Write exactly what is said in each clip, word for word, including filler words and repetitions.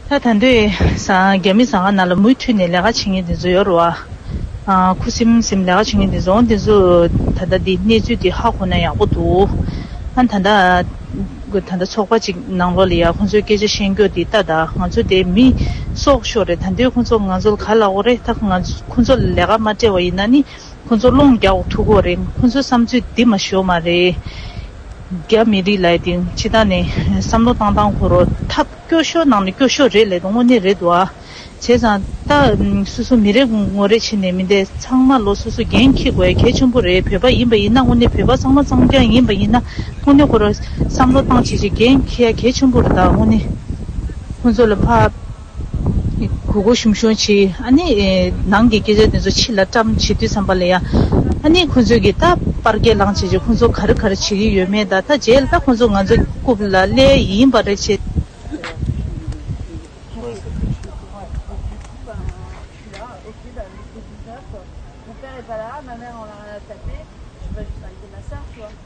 ད་ད་འདོད་ས་རྒྱ་མི་ཟ་ཁང་ནང་ལ་མུ་མཐུད་ནས་ལས་ཀ་བྱེད་མཁན་དེ་ཚོ་ཡོད་རེད་བ། ཨ་ཁུ་སིམ་སིམ་ལས་ཀ་བྱེད་མཁན་དེ་ཚོ་འོ་དེ་ཚོ་ད་ལྟ་འདི་གནས་ཚུལ་འདི་ཧ་གོ་ན་ཡག་པོ་འདུག་ཨ་ད་ལྟ་ད་ལྟ་ཚོགས་པ་གཅིག་ནང་ལོགས་ལ་ཡ་ཁོང་ཚོའི་སྐད་ཆ་བཤད་རྒྱུ་འདི་ལྟ་ད་ང་ཚོ་དེ་མི་སྲོག་ཤོར་རེད། ད་འདོད་ཁོང་ཚོ་ང་ཚོ་ལ་ག་ལབ་དགོས་རེད། ད་ང་ཚོ་ཁོང་ཚོ་ལ་ལས་ཀ་མ་སྤྲད་པ་ཡིན་ན་ནི། ཁོང་ཚོ་སློང་རྒྱག་ཐུབ་ཀྱི་རེད། ཁོང་ཚོའི་བསམ་ཚུལ་འདི་མ་ཤོར་མ་རེད། རྒྱ་མི་རིགས་ལ་དེ་སྤྱི་བཏང་ནས་བསམ་བློ་བཏང་སྟངས་ཁོ་རང་ཐབས་སྐྱོ་ཤོས་ནང་ནས་སྐྱོ་ཤོས་རེད་ལབ་དུས་དངོས་གནས་རེད་འདུག་ཨ། བྱས་ཙང་ད་སོ་སོ་མི་རེ་ངོ་རེ་བྱས་ནས་མི་འདི་ཚང་མ་ལོ་སོ་སོ་འགན་འཁྱེར་དགོས་ཡ་གལ་ཆེན་པོ་རེད། བོད་པ་ཡིན་པ་ཡིན་ན་དངོས་གནས་བོད་པ་ཚང་མ་གཙང་རྐྱང་ཡིན་པ་ཡིན་ན་དངོས་གནས་ཁོ་རང་བསམ་བློ་བཏང་བྱས་བྱས་འགན་འཁྱེར་ཡ་གལ་ཆེན་པོ་རེད། ད་དངོས་གནས་ཁོང་ཚོ་ལ་ཕ། གུས་གུས་ཞུམ་ཞུམ་བྱེད། ཨ་ནི་ནང་གི་སྐད་ཆ་དེ་ཚོ་ཕྱི་ལ་བཀྲམ་བྱེད་དུས་ཙམ་པ་ལ་ཡ། ཨ་ནི་ཁོང་ཚོས་ཀྱི་ད་པར་སྐད་བླངས་བྱེད་ཀྱི་ཁོང་ཚོ་ག་རེ་ག་རེ་བྱེད་ཀྱི་ཡོད་མེད། ད་ད་རྗེས་ལ་ད་ཁོང་ཚོ་ང་ཚོ་རྐུབ་ལ་སླེབས་ཡིན་པ་རེད་བྱེད།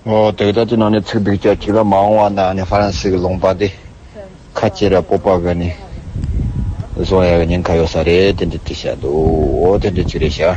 ཨོ་དེ་ད་ལྟ་ནང་ནས་ཚིག་སྡུག་ཅག་ཅིག་ལ་མ་འོངས་པ་ན་ནི་ཧྥ་རན་སི་གི་ལུང་པ་དེ་ཁ་ཆེ་ར་སྤོབས་པ་གི་ནི་བཟོ་ཡ་གི་ཉེན་ཁ་ཡོད་ས་རེད། དེ་འདྲ་དེ་བཤད་འདུག་ཨོ་དེ་འདྲ་ཅིག་རེད་ཤག